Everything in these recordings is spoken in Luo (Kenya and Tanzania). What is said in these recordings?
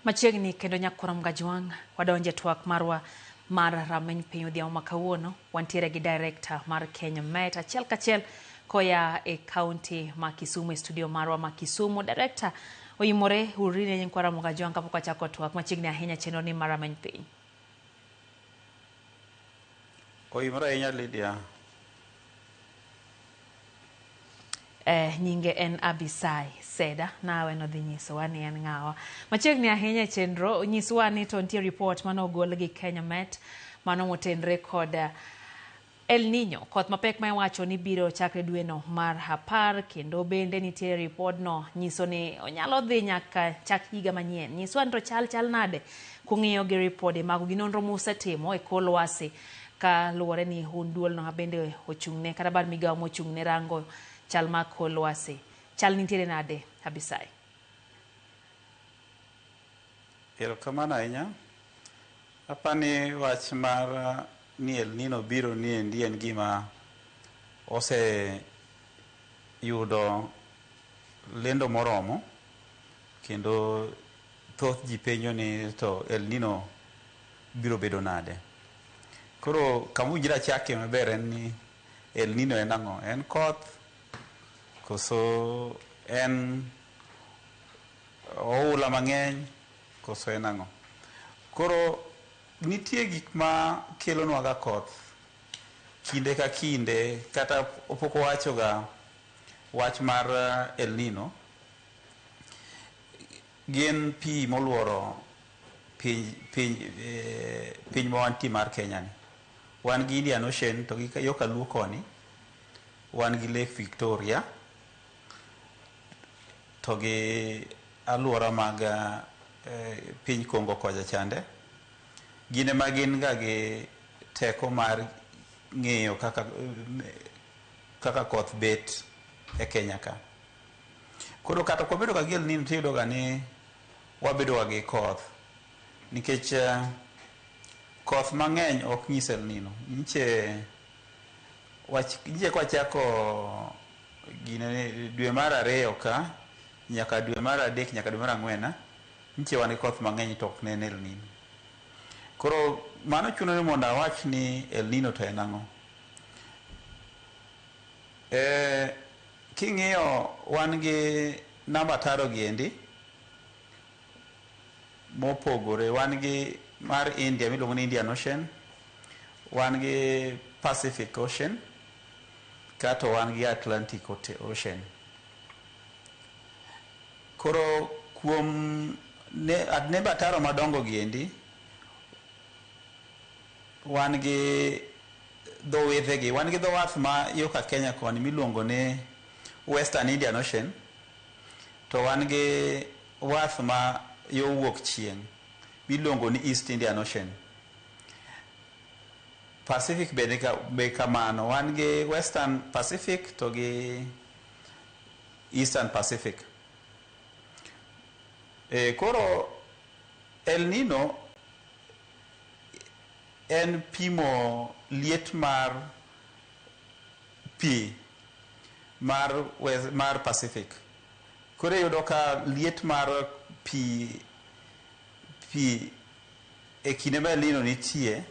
Machiegni kendo nyakwar Mgajwang', wadonje twak marwa mar rameny piny odhiambo ma kawuono. Wantiere gi director mar Kenya Met achiel kachiel koya e kaunti ma Kisumu e studio marwa ma Kisumu. Director oimore urine nyakwar Mgajwang' kapok wachako twak machiegni ahinya chenro ni mar rameny piny. Oimore ahinya Lydia. Nyinge en Abisai Seda, nawe nodhi nyisowa ni en ng'awa. Machiegni ahinya e chenro, nyiswa ni to nitie report mane ogol gi Kenya Met mano motenre kod El Nino, koth mapek ma iwacho ni biro chakre dweno mar 10, kendo bende nitie ripodno nyiso ni onyalo dhi nyaka chak higa manyien. Nyiswa ni to chal chal nade kung'iyo gi ripode mago gi nonro musetimo e kor lwasi ka luwore ni un duolno ma bende ochung'ne kata bad migawo mochung'ne rango chal mag kor lwasi. Chal nitiere nade, Abisai? Erokamano ahinya. Apani wach mar ni El Nino biro ni endi en gima ose yudo lendo moromo kendo thoth ji penjo ni to El Nino biro bedo nade. Koro kama owinjore achake maber en ni El Nino en ang'o? En koth koso en oula mang'eny koso en ang'o? Koro nitie gik ma kelonwa ga koth kinde ka kinde kata pok wawacho ga wach mar El Nino. Gin pi moluoro piny ma wantie mar Kenya ni. Wan gi Indian Ocean to gi yo kaluo koni wan gi Lake Victoria to gi aluora mag piny Congo kocha chande. Gin ema gin ga gi teko mar ng'iyo kaka koth bet e Kenya ka. Koro kata ok wabedo ga gi El Nino tiyudo ga ni wabedo ga gi koth nikech koth mang'eny ok nyis El Nino. Nyiche kwachako gine dwe mar 2 ka nyaka dwe mar 3 nyaka dwe mar 4 nyiche wan gi koth mang'eny to ok ne en El Nino. Koro mano chuno ni mondo awach ni El Nino to en ang'o. King'iyo wan gi namba taro gi endi mopogore. Wan gi mar India miluongo ni Indian Ocean, wan gi Pacific Ocean, kato wan gi Atlantic Ocean. Koro kuom nembe ataro madongo gi endi, wan gi dho wedhe gi. Wan gi dho wath ma yo ka Kenya koni miluongo ni Western Indian Ocean, to wan gi wath ma yo wuok chieng' miluongo ni East Indian Ocean. Pacific bende be kamano, wan gi Western Pacific to gi Eastern Pacific. Koro El Nino en pimo liet mar pi mar Pacific. Koro iyudo ka liet mar pi e kinde ma El Nino nitie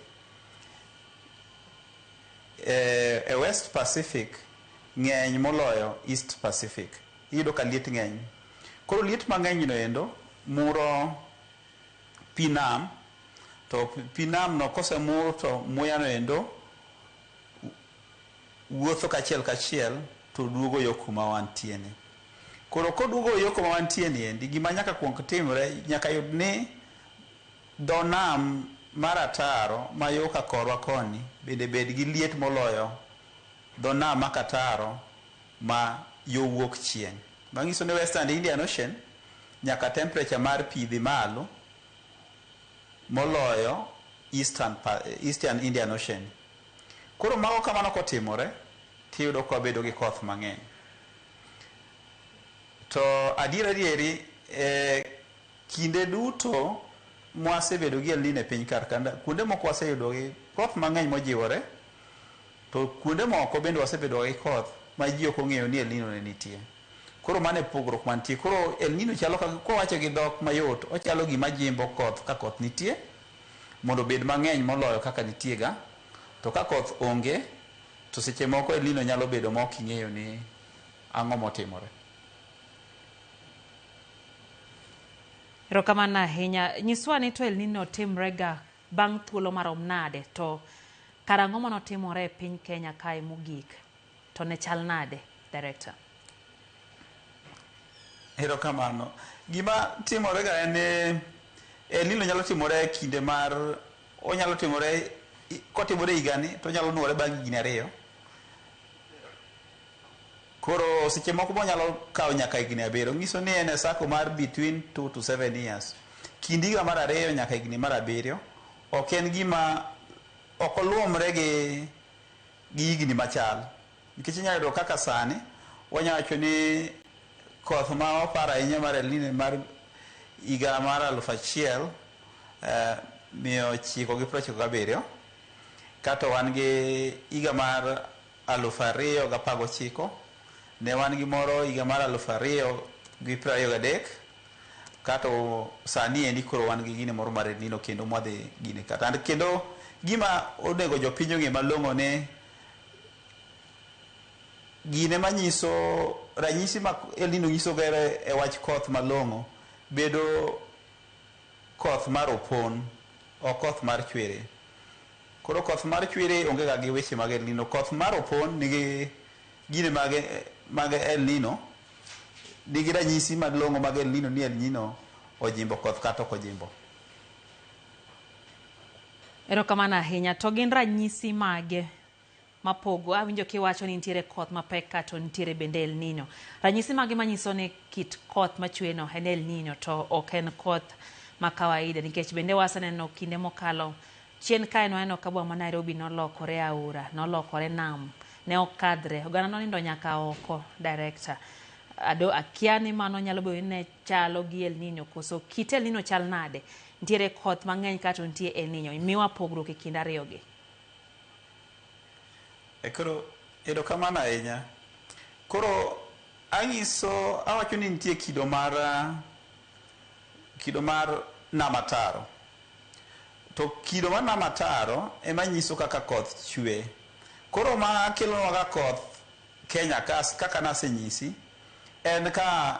e West Pacific ng'eny moloyo East Pacific. Iyudo ka liet ng'eny. Koro liet mang'eny no endo muro pi nam, to pi nam no kosemur to muya no endo wuotho kachiel kachiel to duogo yo kuma wantie ni. Koro koduogo yo kuma wantie ni endi, gima nyaka kuong timre, nyaka yud ni dho nam mar ataro ma yo ka korwa koni bende bed gi liet moloyo dho nam ma kataro ma yo wuok chieng'. Manyiso ni Western Indian Ocean nyaka temperature mar pi dhi malo moloyo Eastern Indian Ocean. Koro mago kamano kotimore tiyudo ka wabedo gi koth mang'eny. To adier adieri kinde duto mwasebedo gi El Nino e piny kar ka, kuonde moko waseyudo gi koth mang'eny mojiwore, to kuonde moko bende wasebedo gi koth ma ji ok ong'eyo ni El Nino ne nitie. Koro mano e pogruok mantie. Koro El Nino chalo ka kowacho gi dhok mayot, ochalo gima jimbo koth ka koth nitie mondo obed mang'eny moloyo kaka nitie ga. To ka koth onge, to seche moko El Nino nyalo bedo ma ok ing'eyo ni ang'o motimore. Erokamano ahinya. Nyiswa ni to El Nino timrega bang' thuolo marom nade, to karang'o manotimore e piny Kenya kae mogik, to ne chal nade, Director? Erokamano. Gima timore ga en ni El Nino nyalo timore e kinde mar, onyalo timore kotimore higani to onyalo nuore bang' higni 2. Koro seche moko bonyalo kawo nyaka higni 7. Nyiso ni en e sako mar between 2 to 7 years. Kind higa mar 2 nyaka higni mar 7 ok en gima ok oluomre gi higni machal. Nikech inyalo yudo kaka sani wanyalo wacho ni koth ma opar ahinya mar El Nino mar higa mar 1997, kato wan gi higa mar 2019, ne wan gi moro higa mar 2023, kato sani endi koro wan gi gine moro mar El Nino kendo mwadhi gine kata. Kendo gima onego jopiny ong'e malong'o ni gine manyiso ranyisi ma El Nino nyiso ga e wach koth malong'o bedo koth mar opon, ok koth mar chwere. Koro koth mar chwere onge ga gi weche mag El Nino. Koth mar opon nigi gine mag El Nino, nigi ranyisi malong'o mag El Nino ni El Nino ojimbo koth kata ok ojimbo. Erokamano ahinya. To gin ranyisi mage mapogo? Awinjo kiwacho ni nitiere koth mapek kato nitiere bende El Nino. Ranyisi mage manyiso ni kit koth machwe no en El Nino to ok en koth ma kawaida, nikech bende waseneno kinde mokalo chien kae nwaneno ka boma ma Nairobi nolokore aora, nolokore nam, ne ok kadhre, oganda nonindo nyaka oko. Director, ado akia ni mano nyalo bedo ni ne chalo gi El Nino koso kit El Nino chal nade? Nitiere koth mang'eny kato nitie El Nino, miwa pogruok e kind ariyo gi. Koro erokamano ahinya. Koro anyiso, awacho ni nitie kido mar nam ataro. To kido mar nam ataro ema nyiso kaka koth chwe. Koro ma kelonwa ga koth Kenya kaka nasenyisi en ka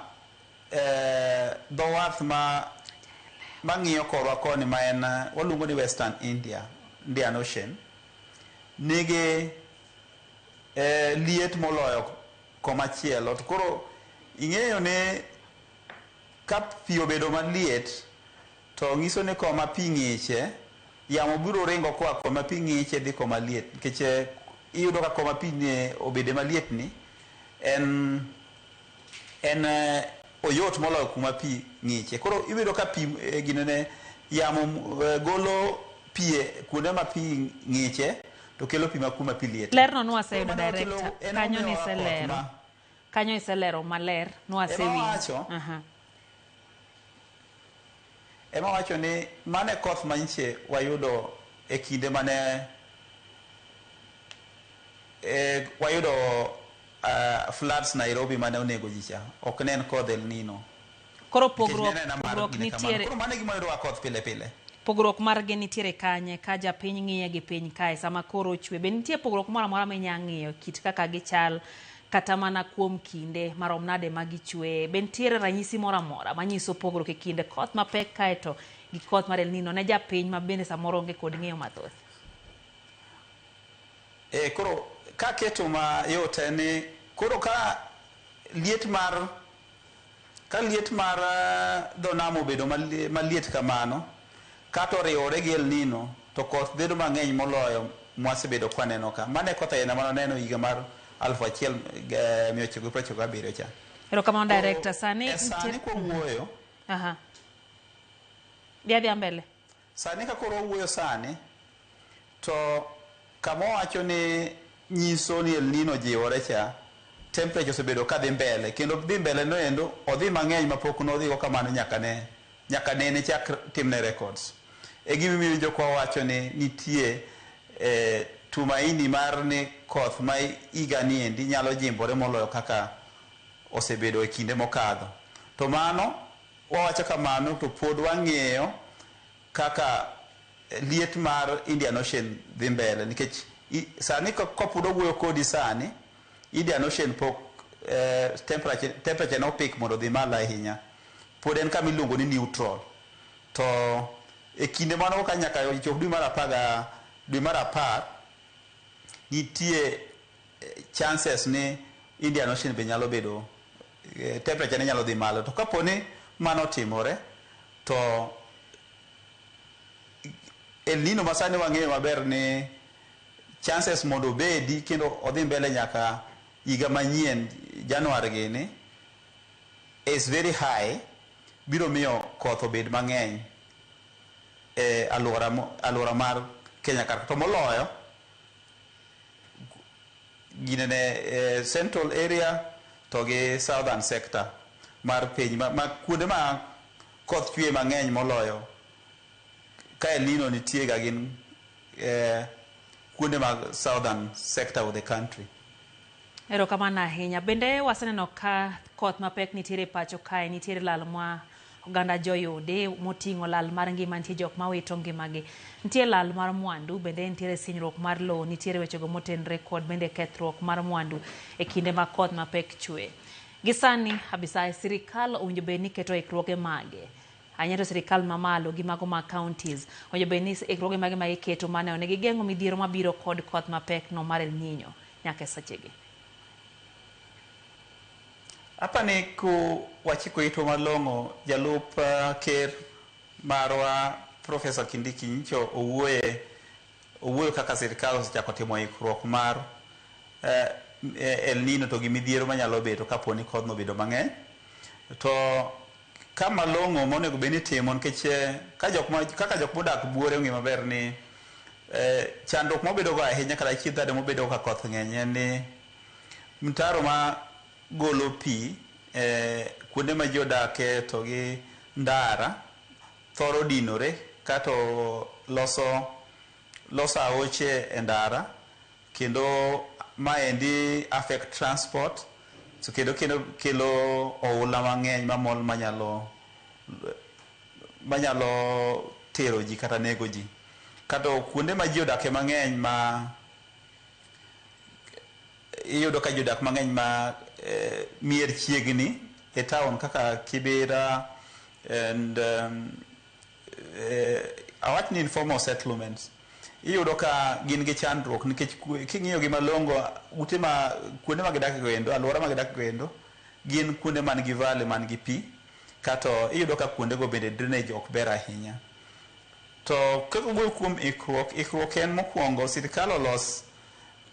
dho wath ma mang'iyo korwa koni ma en waluongo ni Western Indian Ocean nigi liet moloyo komachielo. To koro ing'eyo ni ka pi obedo maliet to nyiso ni koma pi ng'iche, yamo biro ringo koa koma pi ng'iche dhi koma liet, nikech iyudo ka koma pi obede maliet ni en oyot moloyo kuma pi ng'iche. Koro iyudo ka pi ginene yamo golo pi kuonde ma pi ng'iche to kelo pi ma kuma pi liet. Lerno nwaseyudo, Director. Kanyo niselero. Kanyo iselero maler, nwasewinjo. Ema wacho ni mane koth manyiche wayudo e kinde mane wayudo floods Nairobi mane onego ji cha, ok ne en kodh El Nino. Koro pogruok nitiere. Koro mano e gima wayudo koth pile pile. Pogruok margi nitiere kanye ka japiny ng'iye gi piny kae sama koro ochwe? Be nitie pogruok moro amora minya ng'iyo kit kaka gichal kata mana kuom kinde marom nade ma gichwe? Be nitiere ranyisi moro amora manyiso pogruok e kind koth mapek kae to gi koth mar El Nino ne japiny ma bende samoro onge kod ng'eyo mathoth? Koro kaketo mayot en ni koro ka liet mar dho nam obedo maliet kamano kata oriwore gi El Nino to koth bedo mang'eny moloyo mwasebedo kwaneno ka. Mano e koth aina manwaneno higa mar 1997 cha. Erokamano, Director. Sani sani kwawuoyo. Aha. Dhi mbele. Sani ka koro wawuoyo sani to kama wacho ni nyiso ni El Nino jiwore cha, temperature osebedo kadhi mbele kendo dhi mbele no endo odhi mang'eny mapok nodhigo kamano nyaka nene chak timne records. E gima iwinjo kwa wacho ni nitie tumaini mar ni koth ma higa ni endi nyalo jimbore moloyo kaka osebedo e kinde mokadho. To mano wawacho kamano to pod wang'eyo kaka liet mar Indian Ocean dhi mbele nikech sani kopod owuoyo kodi sani Indian Ocean pok temperature ne opik mondo odhi malo ahinya. Pod en kama iluongo ni neutral. To e kinde mano ka nyaka chop dwe mar apar dwe mar 10 nitie chances ni Indian Ocean be nyalo bedo temperature ne nyalo dhi malo. To kapo ni mano otimore to El Nino ma sani wang'eyo maber ni chances mondo obedi kendo odhi mbele nyaka higa manyien Januar gini is very high, biro miyo koth obed mang'eny e aluora mar Kenya kar to moloyo ginene central area to gi southern sector mar piny ma kuonde ma koth chwe mang'eny moloyo ka El Nino nitie ga gin kuonde mag southern sector of the country. Erokamano ahinya. Bende waseneno ka koth mapek nitiere pacho kae, nitiere lal ma oganda joyude moting'o lal mar ngima, nitie jok mawito ngimagi, nitie lal mar mwandu, bende nitiere sinyruok mar lowo, nitiere wechego motenre kod bende kethruok mar mwandu e kinde ma koth mapek chwe. Gi sani, Abisai, sirikal owinjo bed ni keto ikruoge mage? Ahinya to sirikal mamalo gi mago mag counties owinjo bed ni ikruoge mage ma giketo maneno ni gigeng'o midhiero mabiro kod koth mapek no mar El Nino nyaka e sechegi. Apani ku wachiko itwa malong'o, jalup ker marwa Professor Kindiki nyicho owuoyo kaka sirikal osechako timo ikruok mar El Nino to gi midhiero manyalo bedo kapo ni kodhno obedo mang'eny. To kama long'o monego bed ni itimo nikech kaka jok modak buore ong'eyo maber ni chandruok mobedo go ahinya kata achiedh nade mobedo ka koth ng'eny en ni mtaro ma golo pi kuonde ma ji odake to gi ndara thoro dinore kato loso aoche e ndara kendo maendi affect transport so kendo kelo oula mang'eny mamol manyalo tero ji kata nego ji. Kato kuonde ma ji odake mang'eny ma iyudo ka ji odak mang'eny ma mier chiegni e town kaka Kibera and awach ni informal settlements iyudo ka gin gi chandruok nikech king'iyo gi malong'o ute ma kuonde ma gidake go endo aluora ma gidake go endo gin kuonde man gi valley man gi pi kato iyudo ka kuonde go bende drainage ok ber ahinya. To kaka wuoyo kuom ikruok, ikruok en mokwongo sirikal olos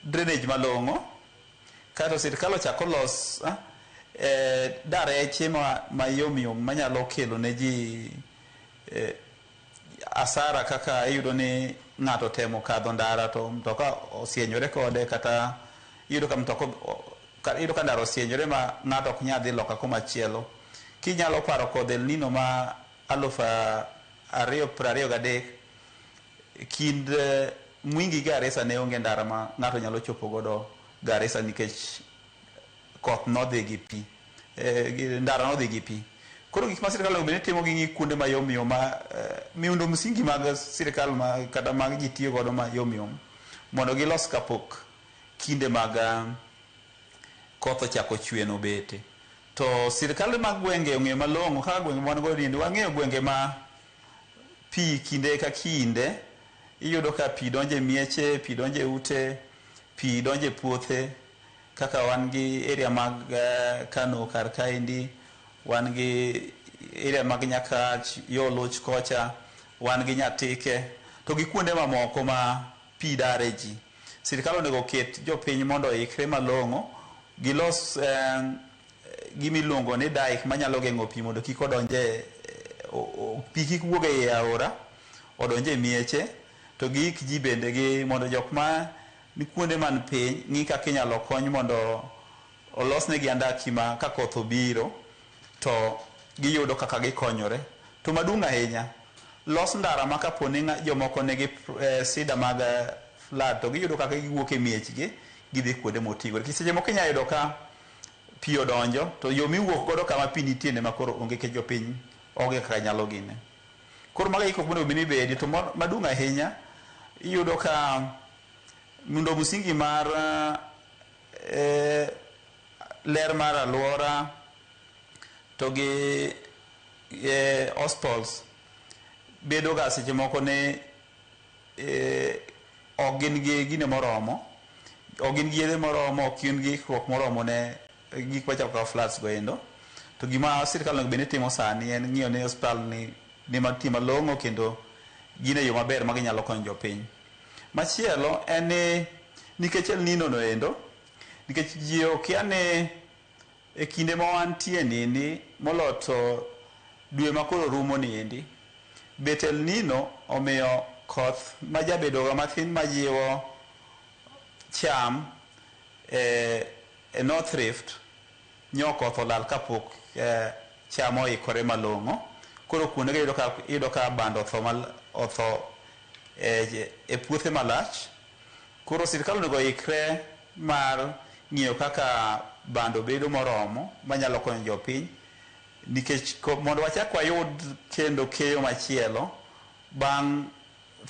drainage malong'o kato sirikal ochak olos dareche mayom yom manyalo kelo ne ji asara kaka iyudo ni ng'ato temo kadho ndara to mtoka osienyore kode kata iyudo ka mtoka iyudo ka ndara osienyore ma ng'ato ok nyal dhi loka komachielo. Kinyalo paro kodh El Nino ma 2023 kind Mwingi Garissa ne onge ndara ma ng'ato nyalo chopo godo Garissa nikech koth nodhi gi pi, ndara nodhi gi pi. Koro gik ma sirikal onego bed ni timo gi ng'i kuonde mayom yom ma miundo msingi mag sirikal ma kata mag ji tiyo godo mayom yom mondo gilos kapok kinde mag koth ochako chwe no bete. To sirikal mag gwenge ong'eyo malong'o kaka gwenge ma wan godo ni wang'eyo gwenge ma pi kinde ka kinde iyudo ka pi donje mieche, pi donje ute, pi donje puothe kaka wan gi area mag Kano kar kaendi, wan gi area mag Nyakach, yo Luch kocha, wan gi Nyatike to gi kuonde mamoko ma pi dare ji. Sirikal onego oket jopiny mondo oikre malong'o gilos gima iluongo ni dike manyalo geng'o pi mondo kik odonje pi kik wuog ei aora odonje mieche to giik ji bende gi mondo jok ma ni kuonde man piny ng'i kaka inyalo kony mondo olosnegi andaki ma ka koth obiro to giyudo kaka gikonyore. To maduong' ahinya, los ndara ma kapo ni jomoko nigi sida mag flood to giyudo kaka giwuok e miechgi gidhi kuonde moting'ore. Nikech seche moko inyalo yudo ka pi odonjo to yo miwuok godo kama pi nitie ema koro onge nikech jopiny onge kaka nyalo gine. Koro mago e ikruok monego bed ni ibede. To maduong' ahinya, iyudo ka miundo msingi mar ler mar aluora to gi hospitals bedo ga seche moko ni ok gin gi gine moromo, ok gin gi yedhe moromo, ok gin gi ikruok moromo ne gik machalo kaka floods go endo. To gima sirikal onego bed ni timo sani en ng'iyo ni osiptal ni mantie malong'o kendo gin e yo maber ma ginyalo konyo jopiny. Machielo en ni nikech El Nino no endo, nikech ji okia ni e kinde ma wantie nini moloyo to dwe ma koro rumo ni endi, bet El Nino omiyo koth majabedo ga mathin majiwo cham e North Rift nyo koth olal kapok cham oikore malong'o. Koro kuondego iyudo ka bando otho e puothe malach. Koro sirikal onego oikre mar ng'iyo kaka bando bedo moromo manyalo konyo jopiny, nikech mondo wachak wayud kendo keyo machielo bang'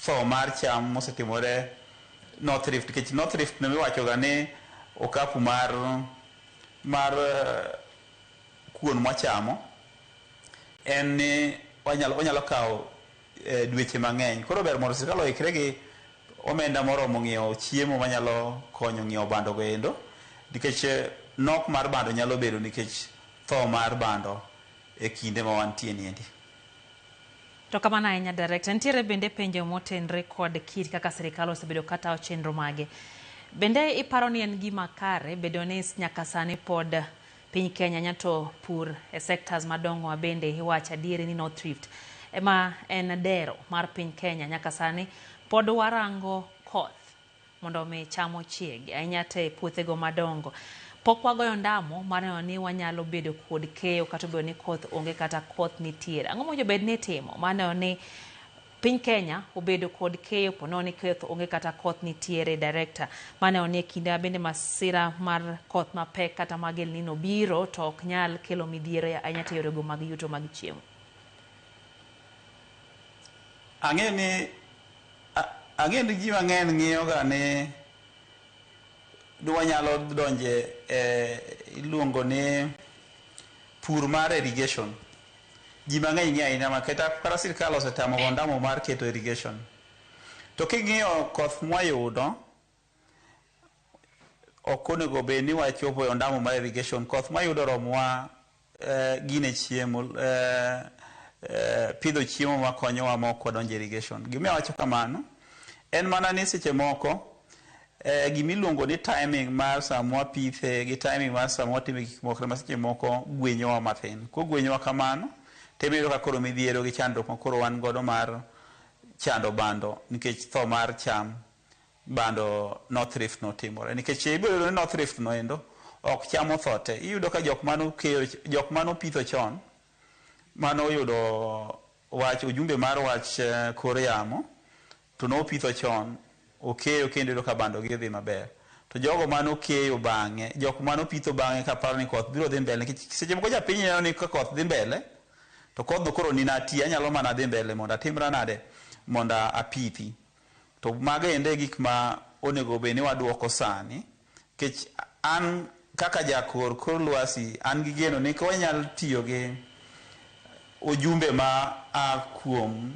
tho mar cham mosetimore North Rift, nikech North Rift ne iwacho ga ni okapu mar kuon mwachamo en ni onyalo kawo dweche mang'eny. Koro ber mondo sirikal oikre gi omenda moromo ng'iewo chiemo manyalo konyo ng'iewo bando go endo, nikech nok mar bando nyalo bedo nikech tho mar bando e kinde ma wantie ni endi. To kamano ahinya, Director. Nitiere bende penjo motenre kod kit kaka sirikal osebedo katayo chenro mage. Bende iparo ni en gima kare bedo ni nyaka sani pod piny Kenya nyato pur e sectors madongo bende iwacho adieri ni North Rift ema en dero mar piny Kenya, nyaka sani pod warango koth mondo mi cham ochiegi ahinya te puothego madongo. Pok wagoyo ndamo mar neno ni wanyalo bedo kod keyo kata obedo ni koth onge kata koth nitiere. Ang'o mowinjo bed ni itimo mar neno ni piny Kenya obedo kod keyo ponono ni koth onge kata koth nitiere, Director? Mar neno ni e kinde ma bende masira mar koth mapek kata mag El Nino biro to ok nyal kelo midhiero ahinya te yorego mag yuto mag chiemo. Ang'e ni ji mang'eny ng'iyo ga ni wanyalo donje iluongo ni pur mar irrigation. Ji mang'eny ng'iyo ahinya ma kata sirikal osetamo go ndamo mar keto irrigation. To king'iyo koth mwayudo, ok onego bed ni wachopo e ondamo mar irrigation. Koth mwayudo oromowa gine chiemo, pidho chiemo makonyowa ma ok wadonjo e irrigation. Gimomiyo awacho kamano, en mana ni seche moko gimiluongo ni timing mar sama wapithe gi timing mar sama watime gik moko ma seche moko gwenyowa mathin. Kogwenyowa kamano, to iyudo ka koro midhiero gi chandruok ma koro wan godo mar chando bando nikech tho mar cham bando North Rift notimore. Nikech ibiro yudo ni North Rift no endo ok cham otho te. Iyudo ka jok mano keyo, jok mano pitho chon, mano oyudo wach ujumbe mar wach kor yamo, to nopitho chon, okeyo kendo iyudo ka bando gi dhi maber. To jogo mano keyo bang'e, jok mano pitho bang'e kaparo ni koth biro dhi mbele, nikech seche moko japiny neno ni ka koth dhi mbele, to kodhno koro ni nati, anyalo mana dhi mbele mondo atimra nade, mondo apithi. To mago ende e gik ma onego bed ni waduoko sani, nikech an kaka jakor kor lwasi, an gi geno ni ka wanyalo tiyo gi ujumbe ma a kuom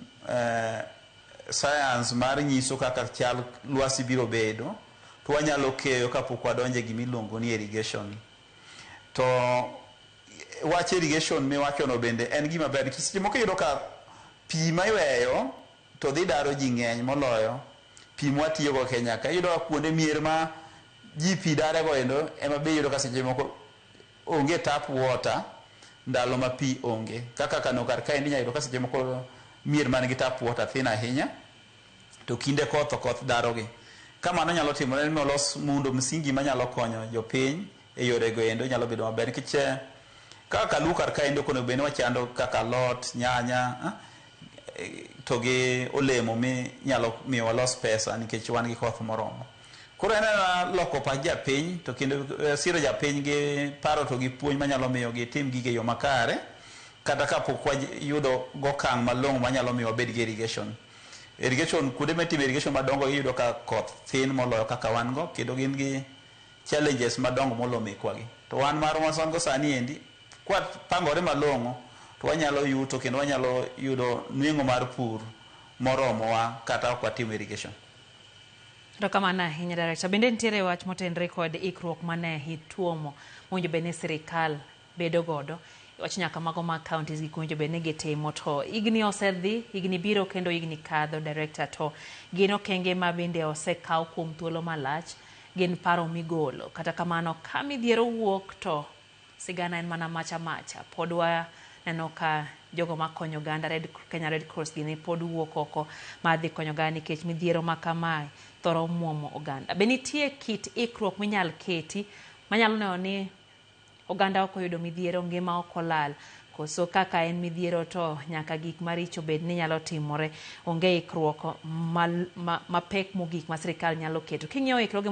science mar nyiso kaka chal lwasi biro bedo, to wanyalo keyo kapok wadonjo e gimiluongo ni irrigation. To wach irrigation miwachono bende en gima ber, nikech seche moko iyudo ka pi ma iweyo to dhi daro ji ng'eny moloyo pi mwatiyogo Kenya ka. Iyudo ka kuonde mier ma ji pi dare go endo ema be iyudo ka seche moko onge tap water ndalo ma pi onge. Kaka Kano kar kaendi inyalo yudo ka seche moko mier man gi tap water thin ahinya, to kinde koth to koth darogi. Ka mano nyalo timore ni olos muundo msingi manyalo konyo jopiny e yore go endo nyalo bedo maber, nikech kaka Kaluo kar kaendi ok onego bed ni wachando kaka alot, nyanya to gi olemo mi nyalo miyo walos pesa nikech wan gi koth moromo. Koro en ena loko pach japiny to kendo siro japiny gi paro to gi puonj manyalo miyo gitim gigo e yo makare kata kapok wayudo gokang' malong'o manyalo miyo wabed gi irrigation. Irrigation, kuonde mitime irrigation madongo iyudo ka koth thin moloyo kaka wan go kendo gin gi challenges madongo moloyo mekwa gi. To wan marwa wan go sani endi kwa pangore malong'o to wanyalo yuto kendo wanyalo yudo nweng'o mar pur moromowa kata ok watimo irrigation. Erokamano ahinya, Director. Bende nitiere wach motenre kod ikruok mane ituomo mowinjo bed ni sirikal bedo godo. Wach nyaka mago mag counties gi owinjo bed ni gitimo to higni osedhi, higni biro kendo higni kadho, Director, to gin okenge ma bende osekaw kuom thuolo malach, gin paro migolo. Kata kamano, ka midhiero wuok to sigana en mana macha macha. Pod waneno ka jogo makonyo oganda Kenya Red Cross gini pod wuok oko mar dhi konyo oganda nikech midhiero ma kamae thoro muomo oganda. Be nitie kit ikruok minyal keti manyalo neno ni oganda ok oyudo midhiero, ngima ok olal, koso kaka en midhiero to nyaka gik maricho bed ni nyalo timore, onge ikruok mapek mogik ma sirikal nyalo keto. King'iyo ikruoge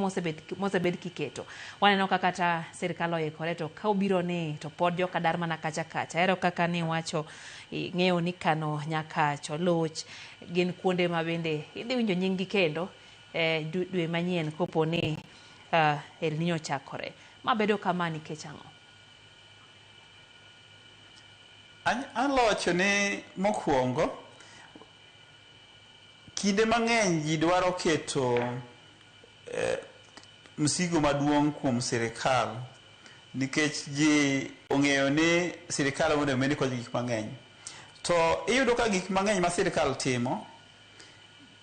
mosebed kiketo, waneno ka kata sirikal oikore to ka obiro ni to pod joka dar mana kacha kacha. Ahero kaka niwacho ing'eyo ni Kano, Nyakach, Oluch gin kuonde ma bende idhi winjo nying gi kendo dwe manyien kopo ni El Nino ochakore. Ma bedo kama nikech ang'o? Alocho ni mokwongo kinde mang'eny ji dwaro keto msigo maduong' kuom sirikal nikech ji ong'eyo ni sirikal mondo bed ni konyo gik mang'eny. To iyudo ka gik mang'eny ma sirikal timo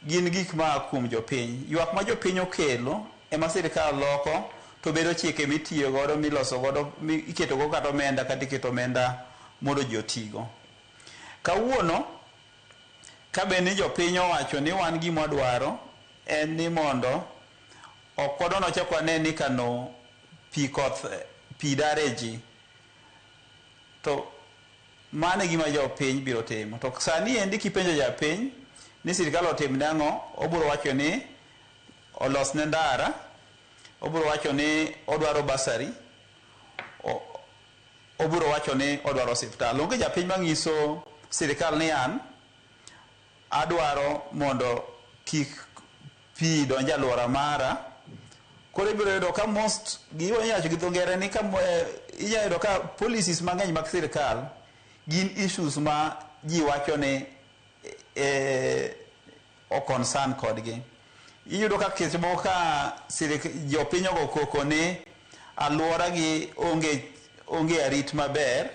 gin gik ma kuom jopiny. Ywak ma jopiny okelo ema sirikal loko to bedo chike mitiyo godo, miloso godo, iketo go kata omenda kata iketo omenda mondo ji otigo. Kawuono ka bed ni jopiny owacho ni wan gima wadwaro en ni mondo ok wadwa wachak wane ni Kano pi koth pi dare ji, to mano e gima jopiny biro timo. To sani endi kipenjo japiny ni sirikal otim ne ang'o, obiro wacho ni olosne ndara, obiro wacho ni odwaro bursary, obiro wacho ni odwaro osiptal. Onge japiny mang'iso sirikal ni an adwaro mondo kik pi donj e alwora mara. Koro ibiro yudo ka most giwacho gi dho ngere ni ka inyalo yudo ka policies mang'eny mag sirikal gin issues ma ji wacho ni o concern kodgi. Iyudo ka seche moko ka jopiny ogo koko ni alwora gi onge arit maber,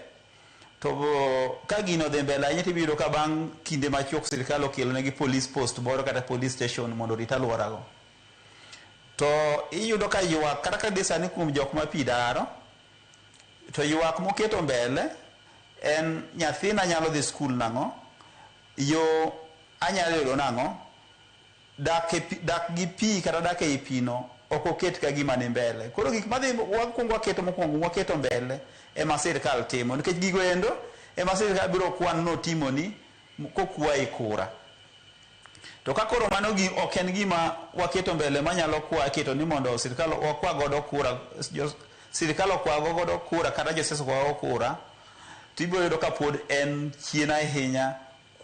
to ka gino odhi mbele ahinya tibiro yudo ka bang' kinde machuok sirikal okelo negi police post moro kata police station mondo orit alwora go. To iyudo ka ywak kata ka dhi sani kuom jok ma pi daro, to ywak moketo mbele en nyathina nyalo dhi skul nang'o, yo anyalo yudo nang'o, dak gi pi kata dak ei pi no ok oket ka gima ni mbele. Koro gik madhi wakwongo waketo mokwongo waketo mbele ema sirikal timo, nikech gigo endo ema sirikal biro kwan notimoni kokwayi kura. To ka koro mano ok en gima waketo mbele manyalo kwa keto ni mondo sirikal wakwa godo kura, sirikal okwa godo kura kata josiasa okwa godo kura, to ibiro yudo ka pod en chien ahinya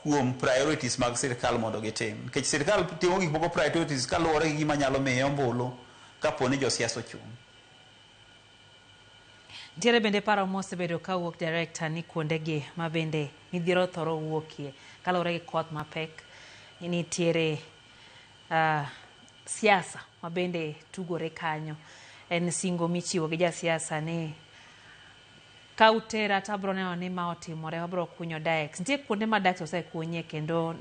kuom priorities mag sirikal mondo gitim. Nikech sirikal timo gik moko priorities kaluwore gi gima nyalo miye ombulu kapo ni josiasa ochung'. Nitiere bende paro mosebedo kawuok, Director, ni kuondegi ma bende midhiero thoro wuokie kaluwore gi koth mapek, nitiere siasa ma bende tugore kanyo. En singo michiwo gi jasiasa ni ka utera to abiro neno ni ma otimore, wabiro kunyo dikes. Nitie kuonde ma dikes osekunyie kendo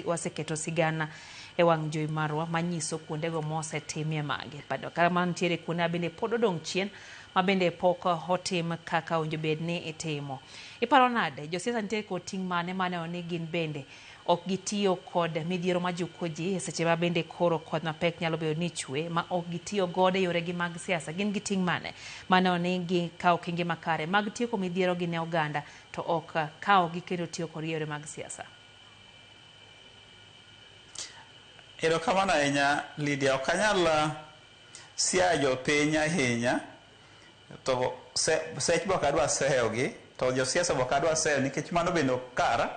waseketo sigana e wang' jowi marwa manyiso kuondego mosetimie magi. Kama nitiere kuonde ma bende pod odong' chien ma bende pok otim kaka owinjo bed ni itimo. Iparo nade? Josiasa nitie kod ting' mane maneno ni gin bende ok gitiyo kod midhiero majuko ji e seche ma bende koro koth mapek nyalo bedo ni chwe ma ok gitiyo godo e yoregi mag siasa? Gin gi ting' mane maneno ni gikawo okenge makare mag tieko midhiero gi ne oganda to ok kawogi kendo tiyo kodgi e yore mag siasa? Erokamano ahinya, Lydia. Ok anyal siayo jopiny ahinya, to sech be ok adwa seyogi, to josiasa be ok adwa seyo nikech mano bende ok kara.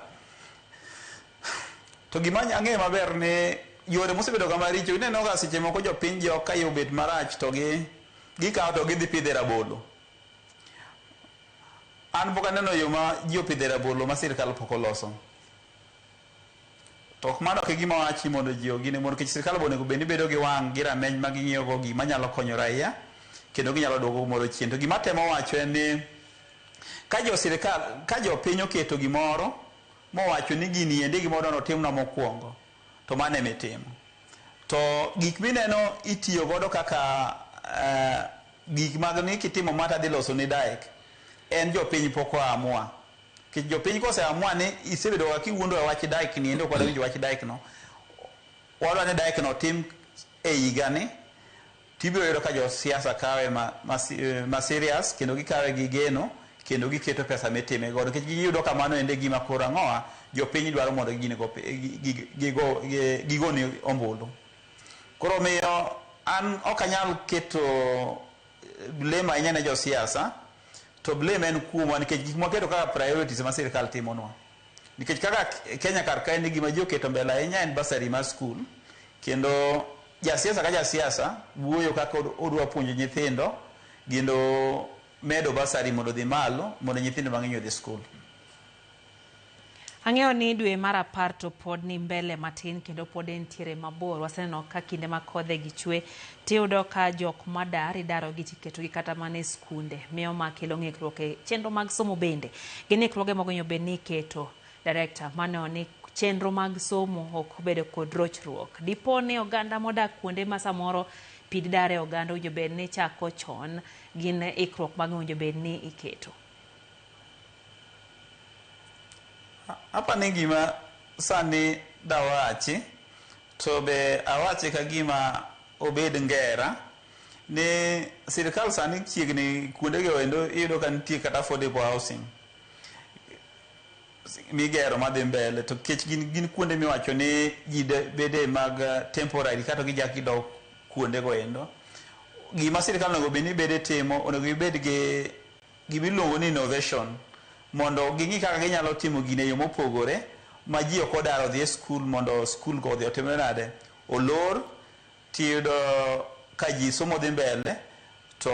To gima ang'eyo maber ni yore mosebedo ga maricho, ineno ga seche moko jopiny jok ka yo obet marach to gi gikawo to gidhi pidhe rabolo. An pok aneno yo ma ji opidhe rabolo ma sirkal pok oloso. To ok mano ok e gima awachi mondo ji ogine mondo nikech sirkal be onego bed ni bedo gi wang' gi rameny ma ging'iyo go gima nyalo konyo raia kendo ginyalo duoko gimoro chien. To gima atemo wacho en ni ka jo sirkal ka jopiny oketo gimoro mowacho ni gini endi e gima wadwa ni otimnwa mokwongo, to mano ema itimo. To gik mineno itiyo godo kaka gik mag ni kitimo ma to adhi losoni dike, en jopiny pok o amua. Nikech jopiny kose amua ni isebedo ga kiwuondo e wach dike ni endi ok wadwa winjo wach dike no, wadwa ni dike no otim e higa ni, tibiro yudo ka josiasa kawe ma serious kendo gikawe gi geno kendo giketo pesa mitime godo nikech giyudo ka mano ende gima koro ang'owa jopiny dwaro mondo gini gigoni ombulu. Koro omiyo an ok anyal keto blame ahinya ne josiasa, to blame en kuomwa nikech gik mwaketo kaka priorities ma sirkal timonwa. Nikech kaka Kenya kar kaendi gima ji oketo mbele ahinya en bursary mar skul, kendo jasiasa ka jasiasa wuoyo kaka odwa puonjo nyithindo kendo medo bursary mondo odhi malo mondo nyithindo mang'eny odhi skul. Ang'eyo ni dwe mar 10 to pod ni mbele matin kendo pod entiere mabor. Waseneno ka kinde ma kodhe gi chwe tiyudo ka jok madar idaro gi tiketogi kata mana e skunde. Miyo ma kelo ng'ikruok e chenro mag somo bende. Gin ng'ikruoge mogonyo bed ni iketo director mano ni chenro mag somo ok obedo kod rochruok. Dipo ni oganda modak kuonde ma samoro pi dare oganda owinjo bed ni chako chon, gin ikruok mag owinjo bed ni iketo. Apani gima sani dawachi to be awache ka gima obed ngera ni sirkal sani chiegni kuonde go endo iyudo ka nitie kata affordable housing migero madhi mbele, to nikech gin kuonde miwacho ni ji bede mag temporary kata gijak gidok kuonde go endo. Gima sirkal onego bed ni bede timo, onego gibed gi gimiluongo ni innovation mondo ging'i kaka ginyalo timo gini e yo mopogore ma ji ok odar odhi e skul mondo skul go odhi otimre nade, olor, tiyudo ka ji somo dhi mbele to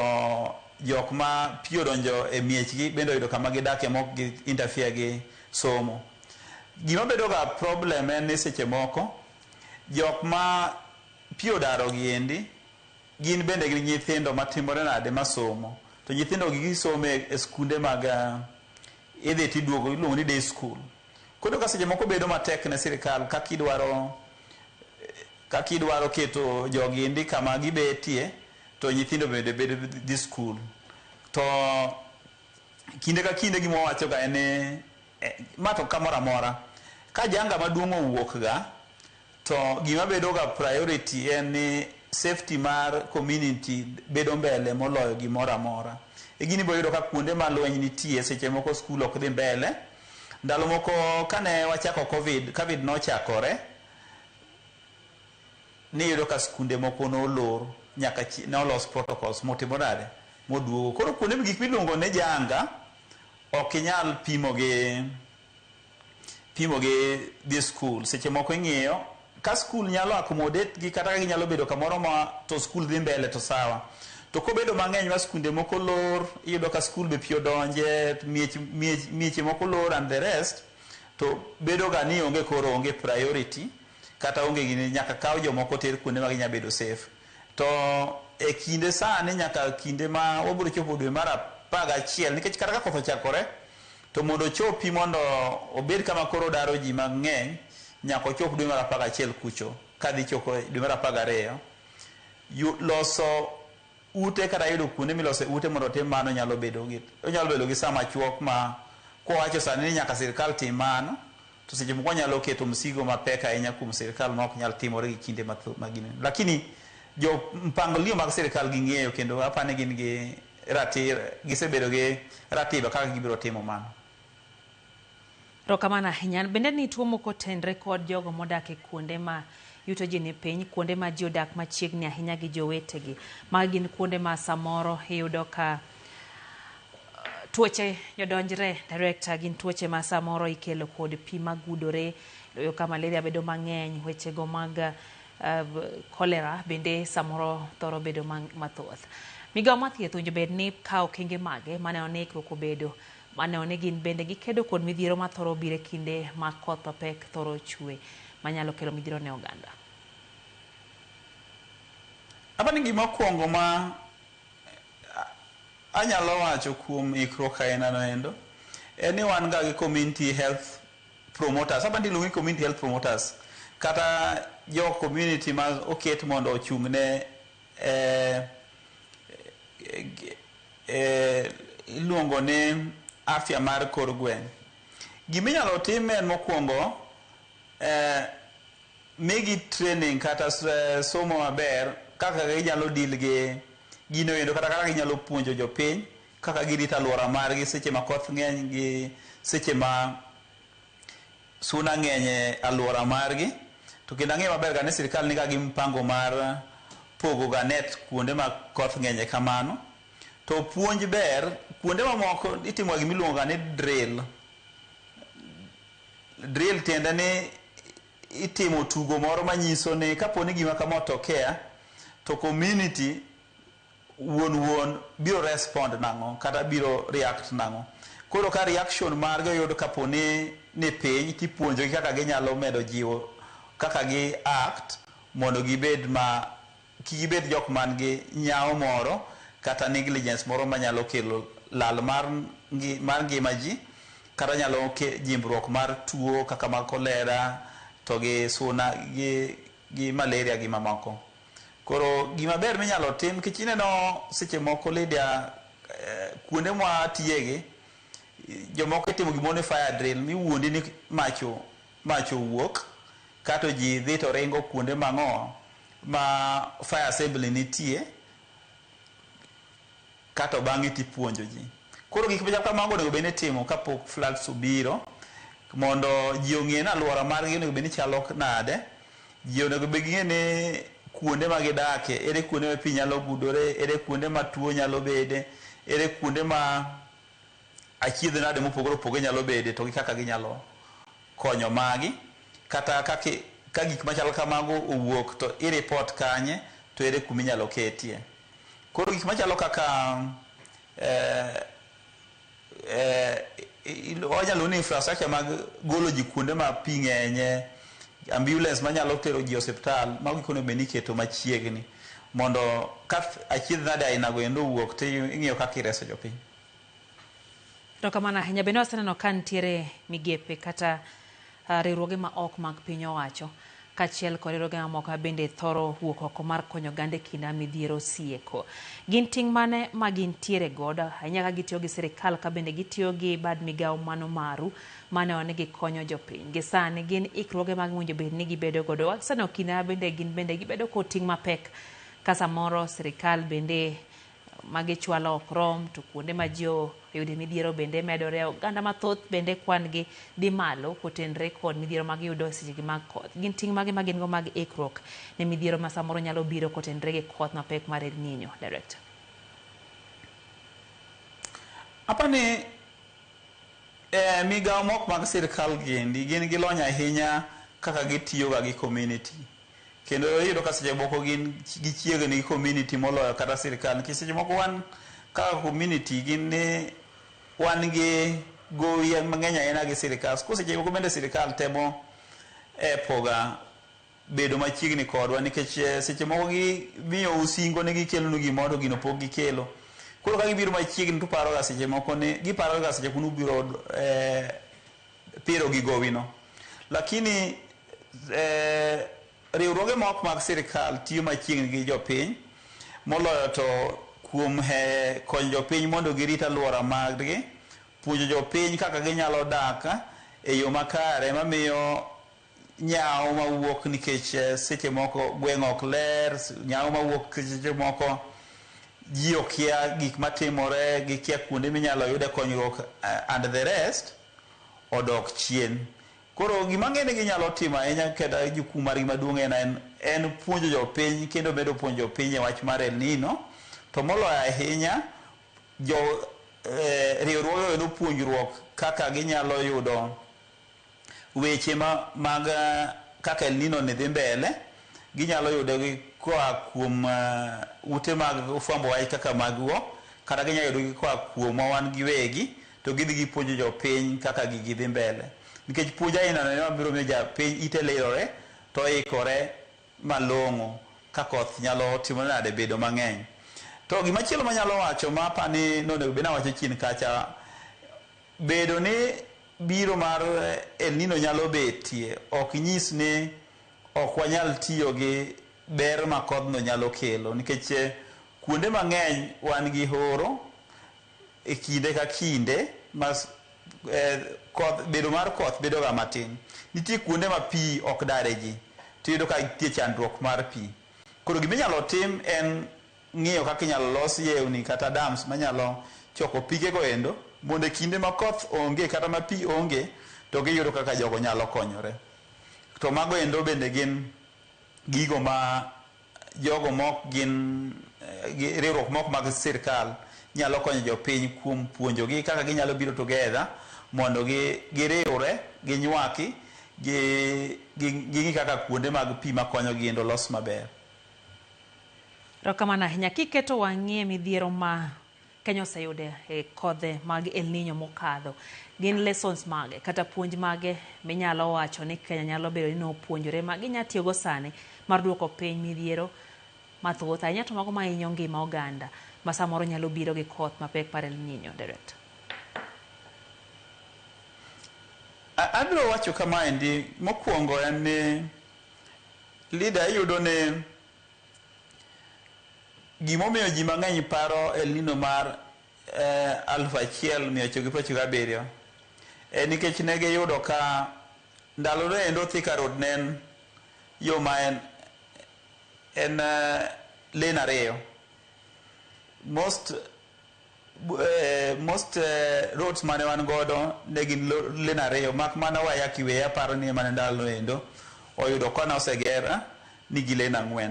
jok ma pi odonjo e miechgi bende oyudo kama gidake mok gi interfere gi somo. Gima bedo ga problem en ni seche moko jok ma pi odaro gi endi gin bende gin nyithindo matimore nade masomo, to nyithindo gi gisomo e skunde mag idhi tiduogo iluongo ni day school. Koro ka seche moko bedo matek ne sirkal kaka idwaro keto jogi endi kama gibetie to nyithindo bende bedo dhi skul. To kinde ka kinde gima wawacho ga en ni ma to kamoro amora ka janga maduong' owuok ga to gima bedo ga priority en ni safety mar community bedo mbele moloyo gimoro amora. E gini ibiro yudo ka kuonde ma lweny nitie seche moko skul ok dhi mbele. Ndalo moko kane wachako Covid, Covid nochakore, niyudo ka skunde moko nolor nyaka nolos protocols motimo nade moduogo. Koro kuonde gik miluongo ni janga ok inyal pimo gi dhi skul. Seche moko ing'iyo ka skul nyalo accommodate gi kata ka ginyalo bedo kamoro ma to skul dhi mbele to sawa. To kobedo mang'eny ma skunde moko lor, iyudo ka skul be pi odonje, mieche moko lor and the rest, to bedo ga ni onge koro onge priority kata onge gini, nyaka kaw jomoko ter kuonde ma ginya bedo safe. To e kinde sani nyaka kinde ma wabiro chopo dwe mar 11, nikech kata ka koth ochakore to mondo ochopi mondo obed kama koro daro ji mang'eny nyaka ochop dwe mar 11 kucho kadhi chopo dwe mar 12. Loso ute kata yudo kuonde milose ute mondo otim mano nyalo bedo gi onyalo bedo gi sama chuok ma kwawacho sani ni nyaka sirkal tim mano, to seche moko wanyalo keto msigo mapek ahinya kuom sirkal ma ok nyal timore gi kinde mathoth ma gini. Lakini jo mpangilio mag sirkal ging'eyo kendo apani gin gi ratir gisebedo gi ratiba kaka gibiro timo mano. Erokamano ahinya. Bende ni tuo moko otenre kod jogo modak e kuonde ma yuto ji ni piny, kuonde ma ji odak machiegni ahinya gi jowetegi. Magi gin kuonde ma samoro iyudo ka tuoche jodonjre, director, gin tuoche ma samoro ikelo kod pi magudore, iyudo ka malaria bedo mang'eny, wechego mag cholera bende samoro thoro bedo mathoth. Migawo mar thieth owinjo bed ni kawo okenge mage maneno ni ikruok obedo, maneno ni gin bende gikedo kod midhiero mathoro biro e kinde ma koth mapek thoro chwe manyalo kelo midhiero ne oganda. Apani gima okwongo ma anyalo wacho kuom ikruok aina no endo en ni wan ga gi community health promoters. Apani iluongo ni community health promoters kata jo community ma oket mondo ochung' ne iluongo ni afya mar kor gweng'. Giminyalo tim en mokwongo migi training kata somo maber kaka ginyalo deal gi gino endo kata kaka ginyalo puonjo jopiny kaka girito alwora margi seche ma koth ng'eny gi seche ma suna ng'eny e alwora margi. To kendo ang'eyo maber ga ni sirikal niga gi mpango mar pogo ga net kuonde ma koth ng'enye kamano. To puonj ber, kuonde mamoko itimo ga gimiluongo ga ni drill. Drill tiende ni itimo tugo moro manyiso ni kapo ni gima kama otokea to community wuon wuon biro respond nang'o kata biro react nang'o. Koro ka reaction margi oyud kapo ni ni piny tipuonjogi kaka ginyalo medo jiwo kaka gi act mondo gibed ma kik gibed jok man gi nyawo moro kata negligence moro manyalo kelo lal mar ngima ji kata nyalo jimbruok mar tuo kaka mag kolera to gi suna gi malaria gi mamoko. Koro gima ber minyalo tim nikech ineno seche moko Lydia, kuonde mwa tiyegi jomoko itimo gimoro ni fire drill miwuondi ni mach owuok kato ji dhi to ringo kuonde mang'o ma fire assembly nitie kato bang'e tipuonjo ji. Koro gik machal kamago onego bed ni itimo kapok floods obiro mondo ji ong'e ni alwora margi onego bed ni chalo nade, ji onego bed ging'e ni kuonde ma gidake, ere kuonde ma pi nyalo gudore, ere kuonde ma tuo nyalo bede, ere kuonde ma achiedh nade mopogore opogore nyalo bede to gi kaka ginyalo konyo magi. Kata ka gik machal kamago owuok to i report kanye to ere kuma inyalo ketie. Koro gik machalo kaka wanyalo ni infrastructure mag golo ji kuonde ma pi ng'enye, ambulance manyalo tero ji osiptal, mago gik onego bed ni iketo machiegni mondo ka achiedh nade ainago endo owuok to ing'iyo kaka ireso jopiny. Erokamano ahinya. Bende waseneno ka nitiere migepe kata riwruoge ma ok mag piny owacho kaachiel kod riwruoge mamoko bende thoro wuok oko mar konyo oganda e kinde midhiero sieko. Gin ting' mane ma gintiere godo ahinya ka gitiyo gi sirikal ka bende gitiyo gi bad migawo mano maru maneno ni gikonyo jopiny. Gi sani gin ikruoge mag owinjo bed ni gibedo godo. Waseneno kinde ma bende gin bende gibedo kod ting' mapek ka samoro sirikal bende magichwalo ok rom to kuonde ma ji oyude midhiero bende medore, oganda mathoth bende kwan gi dhi malo kotenre kod midhiero magiyudo e seche mag koth. Gin ting' mage ma gin go mag ikruok ne midhiero ma samoro nyalo biro kotenre gi koth mapek mar El Nino, Director? Apani migawo mok mag sirikal giendi gin gi lony ahinya kaka gitiyoga gi community. Kendo iyudo ka seche moko gin gichiegni gi community moloyo kata sirikal. Nikech seche moko wan kaka community gin ni wan gi gowi mang'eny ahinya gi sirikal. Koro seche moko bende sirikal temo epoga bedo machiegni kodwa nikech seche moko gimiyou singo ni gikelonu gimoro to gino pok gikelo. Koro ka gibiro machiegni to uparo ga seche moko ni giparo ga seche moko ni ubiro piro gi gowi no. Lakini riwruoge ma ok mag sirikal tiyo machiegni gi jopiny moloyo to kuom konyo jopiny mondo girit alwora margi, puonjo jopiny kaka ginyalo dak e yo makare mamiyo nyawo mawuok nikech seche moko gweng' ok ler, nyawo mawuok seche moko ji okia gik matimore, gikia kuonde minyalo yude konyruok and the rest odok chien. Koro gima ang'e ni ginyalo timo ahinya kata jukumu margi maduong' en puonjo jopiny kendo medo puonjo jopiny e wach mar El Nino. To moloyo ahinya jo riwruoge kendo puonjruok kaka ginyalo yudo weche mag kaka El Nino ni dhi mbele. Ginyalo yudogi koa kuom ute mag fwambo wach kaka maggo, kata ginyalo yudogi koa kuomwa wan giwegi, to gidhi gipuonjo jopiny kaka gigi dhi mbele. Nikech puonj aina no ema biro miyo japiny ite lirore to oikore malong'o ka koth nyalo timore nade bedo mang'eny. To gimachielo manyalo wacho ma apani nonego bed ni awacho chien kacha, bedo ni biro mar El Nino nyalo betie ok nyis ni ok wanyal tiyo gi ber ma kodhno nyalo kelo, nikech kuonde mang'eny wan gi horo e kinde ka kinde ma koth, bedo mar koth bedo ga matin. Nitie kuonde ma pi ok dare ji, tiyudo ka nitie chandruok mar pi. Koro gima inyalo tim en ng'iyo kaka inyalo los yewni kata dams manyalo choko pigego endo, mondo e kinde ma koth onge kata ma pi onge to giyudo kaka jogo nyalo konyore. To mago endo bende gin gigo ma jogo mok gin riwruok mok mag sirkal nyalo konyo jopiny kuom puonjogi kaka ginyalo biro together mondo giriwre, ginywaki, ging'i kaka kuonde mag pi makonyogi endo los maber. Erokamano ahinya. Kiketo wang'i e midhiero ma Kenya oseyudo e kodhe mag El Nino mokadho, gin lessons mage kata puonj mage minyalo wacho ni Kenya nyalo bedo ni nopuonjore ma ginya tiyogo sani mar duoko piny midhiero mathoth ahinya to mago mahinyo ngima oganda ma samoro nyalo biro gi koth mapek mar El Nino, Director? Abiro wacho kamaendi, mokwongo en ni leader iyudo ni gimomiyo ji mang'eny paro El Nino mar 1997 en nikech ne giyudo ka ndalo no endo Thika Road ne en yo ma en lane ariyo. Most roads mane wan godo ne gin lane ariyo, mak mana Waiyaki Way aparo ni ema ne ndalo endo oyudo kona oseger nigi lane 4.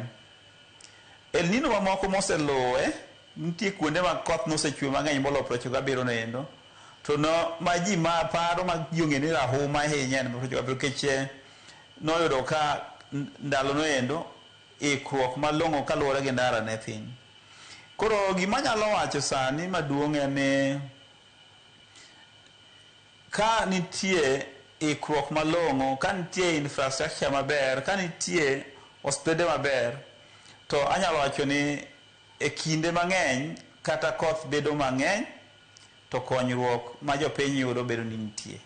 El Nino mamoko moseluwe, nitie kuonde ma koth nosechwe mang'eny moloyo 97 no endo. To no ma ji ma paro ma ji ong'e ni rahuma ahinya en 97, nikech noyudo ka ndalo no endo ikruok malong'o kaluwore gi ndara ne thin. Koro gima anyalo wacho sani maduong' en ni ka nitie ikruok malong'o, ka nitie infrastructure maber, ka nitie osiptende maber, to anyalo wacho ni e kinde mang'eny kata koth bedo mang'eny to konyruok ma jopiny yudo bedo ni nitie.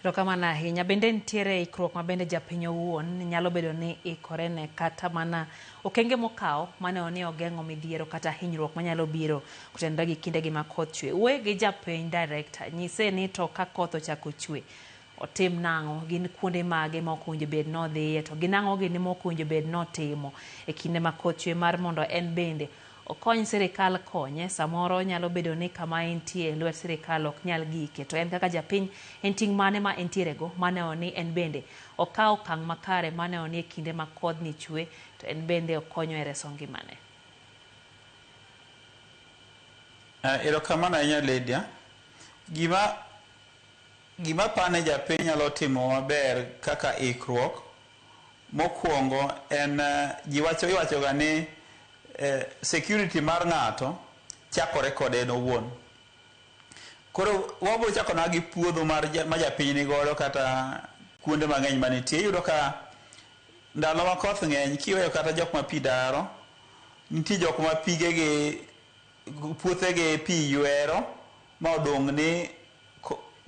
Erokamano ahinya. Bende nitiere ikruok ma bende japiny owuon nyalo bedo ni ikore ne kata mana okenge mokawo maneno ni ogeng'o midhiero kata hinyruok manyalo biro kotenore gi kindegi ma koth chwe. Wuoye gi japiny, Director, nyise ni to ka koth ochako chwe otim nang'o, gin kuonde mage ma ok owinjo bed nodhiye, to gin ang'o gini ma ok owinjo bed notimo e kinde ma koth chwe mar mondo en bende okony sirikal konye. Samoro nyalo bedo ni kama entie lwet sirikal ok nyal gike, to en kaka japiny en ting' mane ma entiere go maneno ni en bende okawo okang' makare maneno ni e kinde ma kodhni chwe to en bende okonyo e reso ngimane. Erokamano ahinya Lydia. Gima pane japiny nyalo timo maber kaka ikruok mokwongo en ji wacho iwacho ga ni security mar ng'ato chakore kode en owuon. Koro wabiro chako na gi puodho mar ma japiny nigodo kata kuonde mang'eny manitie. Iyudo ka ndalo ma koth ng'eny kiweyo kata jok ma pi daro, nitie jok ma pigegi puothegi pi ywero ma odong' ni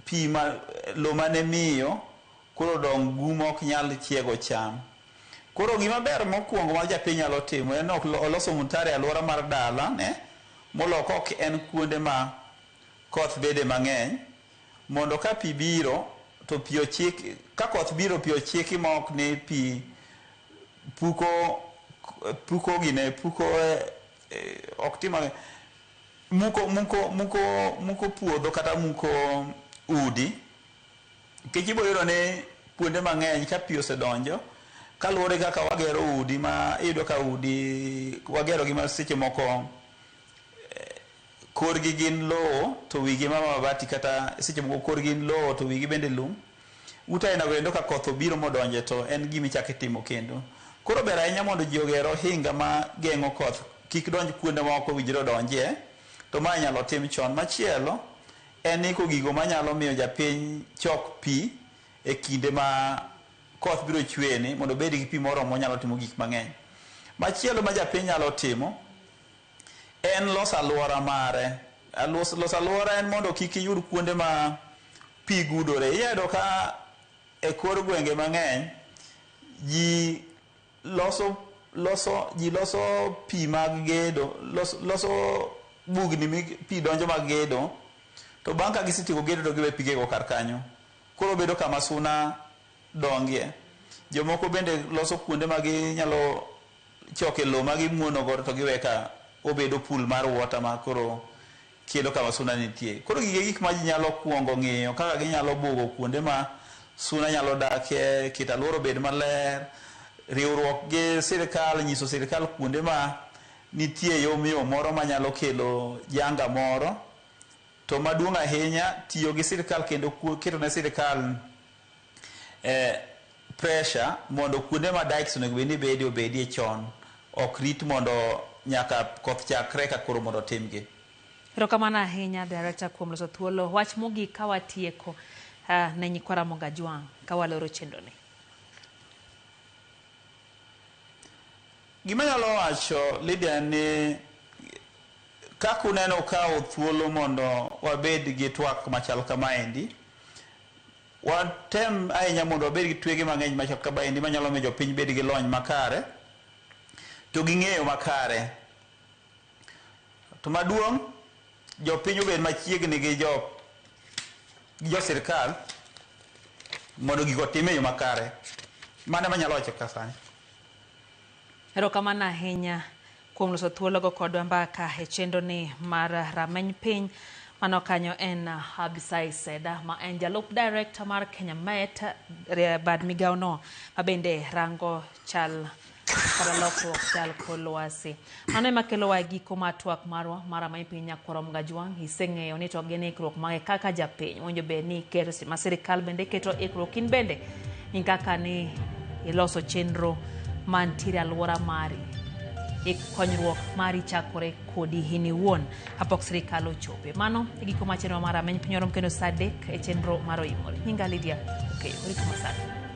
pi ma lo mane miyo koro odong' gum ok nyal chiego cham. Koro gima ber mokwongo ma japiny nyalo timo en ni oloso mtaro e alwora mar dala ne molo kok en kuonde ma koth bede mang'eny, mondo ka pi biro to pi ochiki, ka koth biro pi ochiki ma ok ni pi puko gine puko ok tim muko muko muko muko puodho kata muko udi. Nikech ibiro yudo ni kuonde mang'eny ka pi osedonjo, kaluwore kaka wagero udi ma iyudo ka udi wagero gi ma seche moko korgi gin lowo to wigi ma mabati, kata seche moko korgi gin lowo to wigi bende lum. Ute aina go endo ka koth obiro modonje to en gima ichako itimo kendo. Koro ber ahinya mondo ji oger ohinga ma geng'o koth kik donj kuonde ma ok owinjore odonjie, to ma inyalo tim chon. Machielo en iko gigo manyalo miyo japiny chok pi e kinde ma koth biro chweni mondo obed gi pi moromo monyalo timo gik mang'eny. Machielo ma japiny nyalo timo en loso alwora mare. Loso alwora en mondo kik iyud kuonde ma pi gudore. Iyudo ka e kor gwenge mang'eny ji loso loso ji loso pi mag gedo, loso bugni mi pi donjo mag gedo, to bang' ka gisetieko gedo to giwe pigego kar kanyo. Koro bedo kama suna dongie. Jomoko bende loso kuonde ma ginyalo choke lowo ma gimuono godo to giwe ka obedo pool mar water ma koro kelo kama suna nitie. Koro gige gik ma ji nyalo kuongo ng'iyo kaka ginyalo bugo kuonde ma suna nyalo dakie, keto alwora obed maler, riwruok gi sirikal, nyiso sirikal kuonde ma nitie yom moro manyalo kelo janga moro. To maduong' ahinya, tiyo gi sirikal kendo keto ne sirikal pressure mondo kuonde ma dikes onego bed ni bedie obedie chon, ok rit mondo nyaka koth chakre ka koro mondo otimgi. Erokamano ahinya, Director, kuom loso thuolo. Wach mogik ka watieko ne nyikwa Ramogi Ajwang' ka waloro chenro ni. Gima anyalo wacho, Lydia, ni kaka uneno kawo thuolo mondo wabed gi twak machal kamaendi, watem ahinya mondo wabed gi twege mang'eny machal kamaendi manyalo miyo jopiny bed gi lony makare to gi ng'eyo makare. To maduong', jopiny obed machiegni gi jo sirikal mondo gigo otim e yo makare. Mano ema anyalo wacho ka sani. Erokamano ahinya kuom loso thuologo kodwa mbaka e chenro ni mar Rameny Piny. Mano kanyo en Abisai Seda ma en jalup director mar Kenya Met, bad migawo no ma bende rango chal koda lokruok chal kor lwasi. Mano ema kelowa e giko mar twak marwa mar Rameny Piny. Nyakwar Ramogi Ajwang', iseng'eyo ni to gin ikruok mage kaka japiny winjo bed ni iketo ma sirikal bende keto ikruok, in bende in kaka ni iloso chenro mantiere alwora mari. Konyruok mari chakore kodi in iwuon kapok sirikal ochope. Mano e giko mar chenro mar Rameny Piny. Warom kendo saa 3 e chenro mar Oimore. Nyinga Lydia Okeyo. Rit masani.